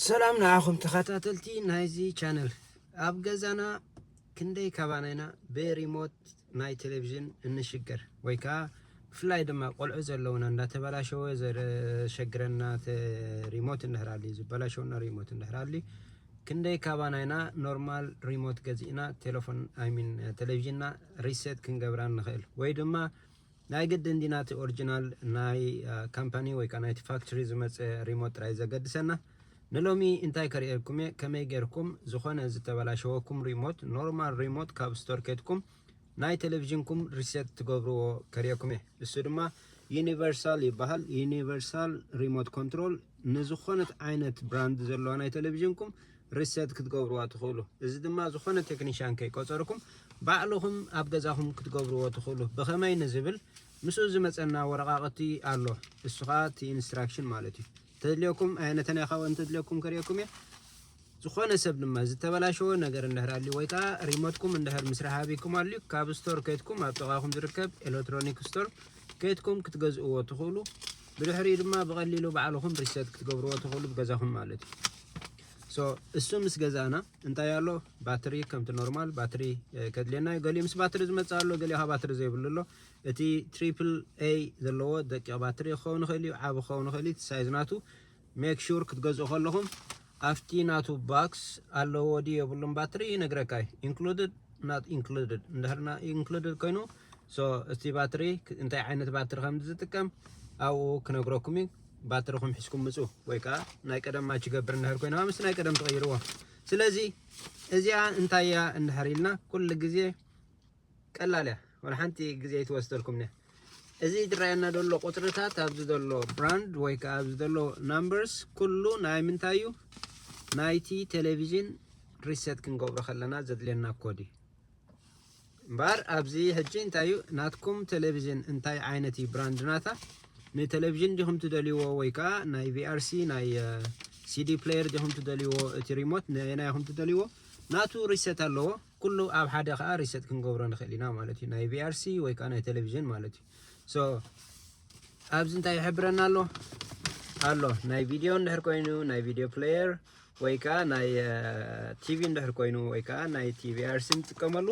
ሰላም ንዓኹም ተኸታተልቲ ናይዚ ቻነል። ኣብ ገዛና ክንደይ ካባና ኢና ብሪሞት ናይ ቴሌቪዥን እንሽገር፣ ወይ ከዓ ብፍላይ ድማ ቆልዑ ዘለውና እንዳተበላሸወ ዘሸግረና ተ-፣ ሪሞት እንድሕር ኣልዩ፣ ዝበላሸውና ሪሞት እንድሕር ኣልዩ፣ ክንደይ ካባና ኢና ኖርማል ሪሞት ገዚእና ቴሌፎን፣ I mean፣ ቴሌቪዥንና ሪሴት ክንገብራ ንኽእል? ወይ ድማ ናይ ግድን ድዩ ናይቲ ኦሪጂናል ናይ፣ አ፣ ካምፓኒ ወይ ከዓ ናይቲ ፋክትሪ ዝመፀ ሪሞት ጥራይ ዘገድሰና? ንሎሚ እንታይ ከርእየልኩም እየ፣ ከመይ ጌርኩም ዝኾነ ዝተበላሸወኩም ሪሞት፣ ኖርማል ሪሞት ካብ ስቶር ከድኩም ናይ ቴሌቪዥንኩም ሪሴት ትገብርዎ ከርእየኩም እየ። እሱ ድማ ዩኒቨርሳል ይበሃል። ዩኒቨርሳል ሪሞት ኮንትሮል ንዝኾነት ዓይነት ብራንድ ዘለዋ ናይ ቴሌቪዥንኩም ሪሴት ክትገብርዋ ትኽእሉ። እዚ ድማ ዝኾነ ቴክኒሻን ከይቆጸርኩም ባዕልኹም ኣብ ገዛኹም ክትገብርዎ ትኽእሉ። ብኸመይ ንዝብል ምስኡ ዝመጸና ወረቓቕቲ ኣሎ። እሱ ኸኣ እቲ ኢንስትራክሽን ማለት እዩ። ተድልየኩም፣ ኣየነተን እያ ካብኡ እንተድልየኩም ከርእየኩም እየ። ዝኾነ ሰብ ድማ ዝተበላሸወ ነገር እንድሕር ኣልዩ ወይ ከኣ ሪሞትኩም እንድሕር ምስራሕ ኣቢኩም ኣልዩ፣ ካብ ስቶር ከድኩም፣ ኣብ ጥቓኹም ዝርከብ ኤሌክትሮኒክ ስቶር ከድኩም ክትገዝእዎ ትኽእሉ። ብድሕሪኡ ድማ ብቐሊሉ ባዕልኹም ሪሴት ክትገብርዎ ትኽእሉ ብገዛኹም ማለት እዩ። ሶ እሱ ምስ ገዛእና እንታይ ኣሎ? ባትሪ ከምቲ ኖርማል ባትሪ፣ እ፣ ከድልየና እዩ። ገሊኡ ምስ ባትሪ ዝመጽእ ኣሎ፣ ገሊኡ ካብ ባትሪ ዘይብሉ ኣሎ። እቲ ትሪፕል ኤ ዘለዎ ደቂቕ ባትሪ ክኸውን ይኽእል እዩ፣ ዓቢ ክኸውን ይኽእል እዩ፣ እቲ ሳይዝ ናቱ። ሜክ ሹር ክትገዝኡ ከለኹም ኣብቲ ናቱ ባክስ ኣለዎ ድዩ የብሉን ባትሪ ይነግረካ እዩ። ኢንክሉድድ፣ ናት ኢንክሉድድ። እንድሕር ና-፣ ኢንክሉድድ ኮይኑ፣ ሶ እቲ ባትሪ ክ-፣ እንታይ ዓይነት ባትሪ ከም ዝጥቀም ኣብኡ ክነግረኩም እዩ። ባትሪኹም ሒዝኩም ምጹ፣ ወይ ከኣ ናይ ቀደም ማች ይገብር እንድሕር ኮይኑ፣ ምስ ናይ ቀደም ትቐይርዎ። ስለዚ እዚኣ እንታይ እያ እንድሕር ኢልና፣ ኩሉ ግዜ ቀላል እያ፣ ወላ ሓንቲ ግዜ ኣይትወስደልኩም እያ። እዚ ዝረኣየና ዘሎ ቁጽርታት ኣብዚ ዘሎ ብራንድ ወይ ከኣ ኣብዚ ዘሎ ናምበርስ ኩሉ ናይ ምንታይ እዩ? ናይቲ ቴሌቪዥን ሪሴት ክንገብሮ ከለና ዘድልየና ኮድ እዩ። እምበኣር ኣብዚ ሕጂ እንታይ እዩ ናትኩም ቴሌቪዥን እንታይ ዓይነት እዩ ብራንድ ናታ? ንቴሌቪዥን ዲኹም ትደልይዎ ወይ ከኣ ናይ ቪኣርሲ ናይ፣ እ፣ ሲዲ ፕሌየር ዲኹም ትደልይዎ? እቲ ሪሞት ነየናይ ኢኹም ትደልይዎ? ናቱ ሪሴት ኣለዎ። ኩሉ ኣብ ሓደ ከኣ ሪሴት ክንገብሮ ንኽእል ኢና ማለት እዩ። ናይ ቪኣርሲ ወይ ከኣ ናይ ቴሌቪዥን ማለት እዩ። ሶ ኣብዚ እንታይ ይሕብረና ኣሎ? ኣሎ ናይ ቪድዮ እንድሕር ኮይኑ ናይ ቪድዮ ፕሌየር ወይ ከኣ ናይ፣ እ፣ ቲቪ እንድሕር ኮይኑ ወይ ከኣ ናይ ቲቪኣርሲ ንጥቀመሉ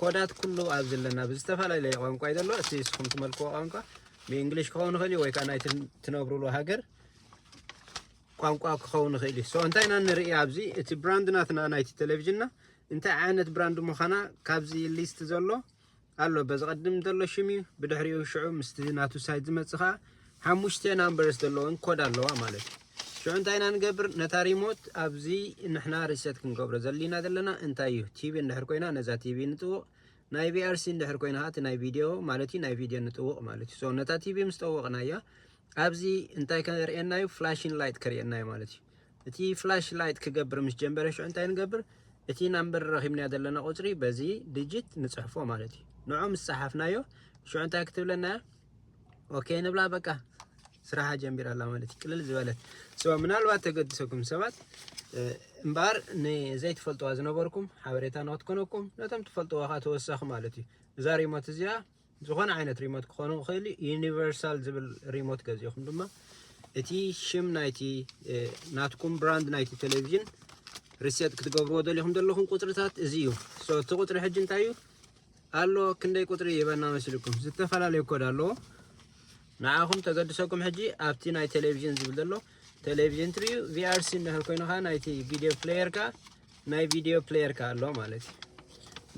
ኮዳት ኩሉ ኣብዚ ኣለና። ብዝተፈላለየ ቋንቋ እዩ ዘሎ። እቲ ንስኹም ትመልክዎ ቋንቋ ብእንግሊሽ ክኸውን ይኽእል እዩ ወይ ከኣ ናይ ትን-፣ ትነብሩሉ ሃገር ቋንቋ ክኸውን ይኽእል እዩ። ሶ እንታይ ኢና ንርኢ ኣብዚ? እቲ ብራንድ ናትና ናይቲ ቴሌቪዥንና እንታይ ዓይነት ብራንድ ምዃና ካብዚ ሊስት ዘሎ ኣሎ። በዚ ቀድም ዘሎ ሽም እዩ። ብድሕሪኡ ሽዑ ምስቲ ናቱ ሳይት ዝመጽእ ኸኣ ሓሙሽተ ናምበርስ ዘለዎን ኮድ ኣለዋ ማለት እዩ። ሽዑ እንታይ ኢና ንገብር? ነታ ሪሞት ኣብዚ ንሕና ሪሰት ክንገብሮ ዘሊና ዘለና እንታይ እዩ? ቲቪ እንድሕር ኮይና ነዛ ቲቪ ንጥውቕ፣ ናይ ቪኣርሲ እንድሕር ኮይና ኸኣ እቲ ናይ ቪድዮ ማለት እዩ፣ ናይ ቪድዮ ንጥውቕ ማለት እዩ። ሶ ነታ ቲቪ ምስ ጠወቕናያ ኣብዚ እንታይ ከርእየና እዩ? ፍላሽን ላይት ከርእየና እዩ ማለት እዩ። እቲ ፍላሽ ላይት ክገብር ምስ ጀመረ ሽዑ እንታይ ንገብር? እቲ ናምበር ረኺብናዮ ዘለና ቁጽሪ በዚ ዲጂት ንጽሕፎ ማለት እዩ። ንዑ ምስ ጸሓፍናዮ ሽዑ እንታይ ክትብለና እያ? ኦኬ ንብላ፣ በቃ ስራሓ ጀሚራ ኣላ ማለት እዩ። ቅልል ዝበለት። ሶ ምናልባት ተገድሰኩም ሰባት፣ እ፣ እምበኣር ንዘይትፈልጥዋ ዝነበርኩም ሓበሬታ ንክትኮነኩም፣ ነቶም ትፈልጥዋ ኸኣ ተወሳኺ ማለት እዩ። እዛ ሪሞት እዚኣ ዝኾነ ዓይነት ሪሞት ክኾኑ ይኽእል እዩ። ዩኒቨርሳል ዝብል ሪሞት ገዚእኹም ድማ እቲ ሽም ናይቲ፣ እ፣ ናትኩም ብራንድ ናይቲ ቴሌቪዥን ሪሴት ክትገብርዎ ደሊኹም ዘለኹም ቁጽርታት እዚ እዩ። ሶ እቲ ቁጽሪ ሕጂ እንታይ እዩ? ኣሎ ክንደይ ቁጽሪ ይበና መስልኩም? ዝተፈላለዩ ኮድ ኣለዎ። ንዓኹም ተገድሰኩም ሕጂ ኣብቲ ናይ ቴሌቪዥን ዝብል ዘሎ ቴሌቪዥን ትርእዩ፣ ቪኣርሲ እንድሕር ኮይኑ ኸኣ ናይቲ ቪድዮ ፕሌየርካ፣ ናይ ቪድዮ ፕሌየርካ ኣሎ ማለት እዩ።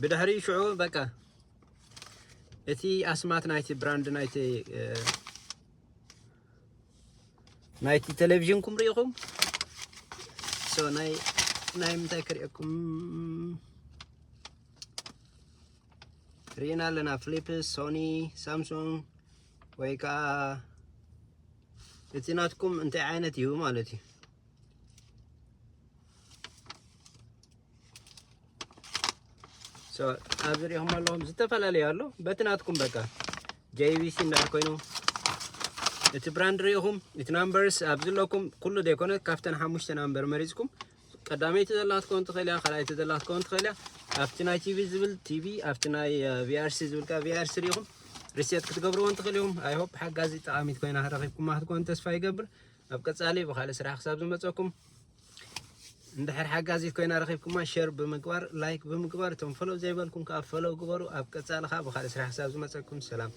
ብድሕሪ ሽዑ በቃ እቲ ኣስማት ናይቲ ብራንድ ናይቲ፣ እ፣ ናይቲ ቴሌቪዥንኩም ርኢኹም። ሶ ናይ፣ ናይ ምንታይ ክርእየኩም ርኢና ኣለና። ፍሊፕስ፣ ሶኒ፣ ሳምሱንግ ወይ ከኣ እቲ ናትኩም እንታይ ዓይነት እዩ ማለት እዩ። ሶ ኣብዚ ሪኢኹም ኣለኹም ዝተፈላለዩ ኣሎ። በቲ ናትኩም በቃ ጄቪሲ እንድሕር ኮይኑ እቲ ብራንድ ሪኢኹም እቲ ናምበርስ ኣብዚ ኣለኩም ኩሉ ዘይኮነ ካብተን ሓሙሽተ ናምበር መሪጽኩም ቀዳመይቲ ዘላ ክትከውን ትኽእል እያ፣ ካልኣይቲ ዘላ ክትከውን ትኽእል እያ። ኣብቲ ናይ ቲቪ ዝብል ቲቪ፣ ኣብቲ ናይ፣ እ፣ ቪኣርሲ ዝብል ከኣ ቪኣርሲ ሪኢኹም ሪሴት ክትገብርዎ ትኽእል ኢኹም። ኣይ ሆፕ ሓጋዚ ጠቓሚት ኮይና ረኺብኩማ ክትኮን ተስፋ ይገብር። ኣብ ቀጻሊ ብኻልእ ስራሕ ክሳብ ዝመጸኩም እንድሕር ሓጋዚት ኮይና ረኺብኩማ፣ ሸር ብምግባር፣ ላይክ ብምግባር፣ እቶም ፈለው ዘይበልኩም ከዓ ፈለው ግበሩ። ኣብ ቀፃሊ ከዓ ብካልእ ስራሕ ክሳብ ዝመፀኩም ሰላም።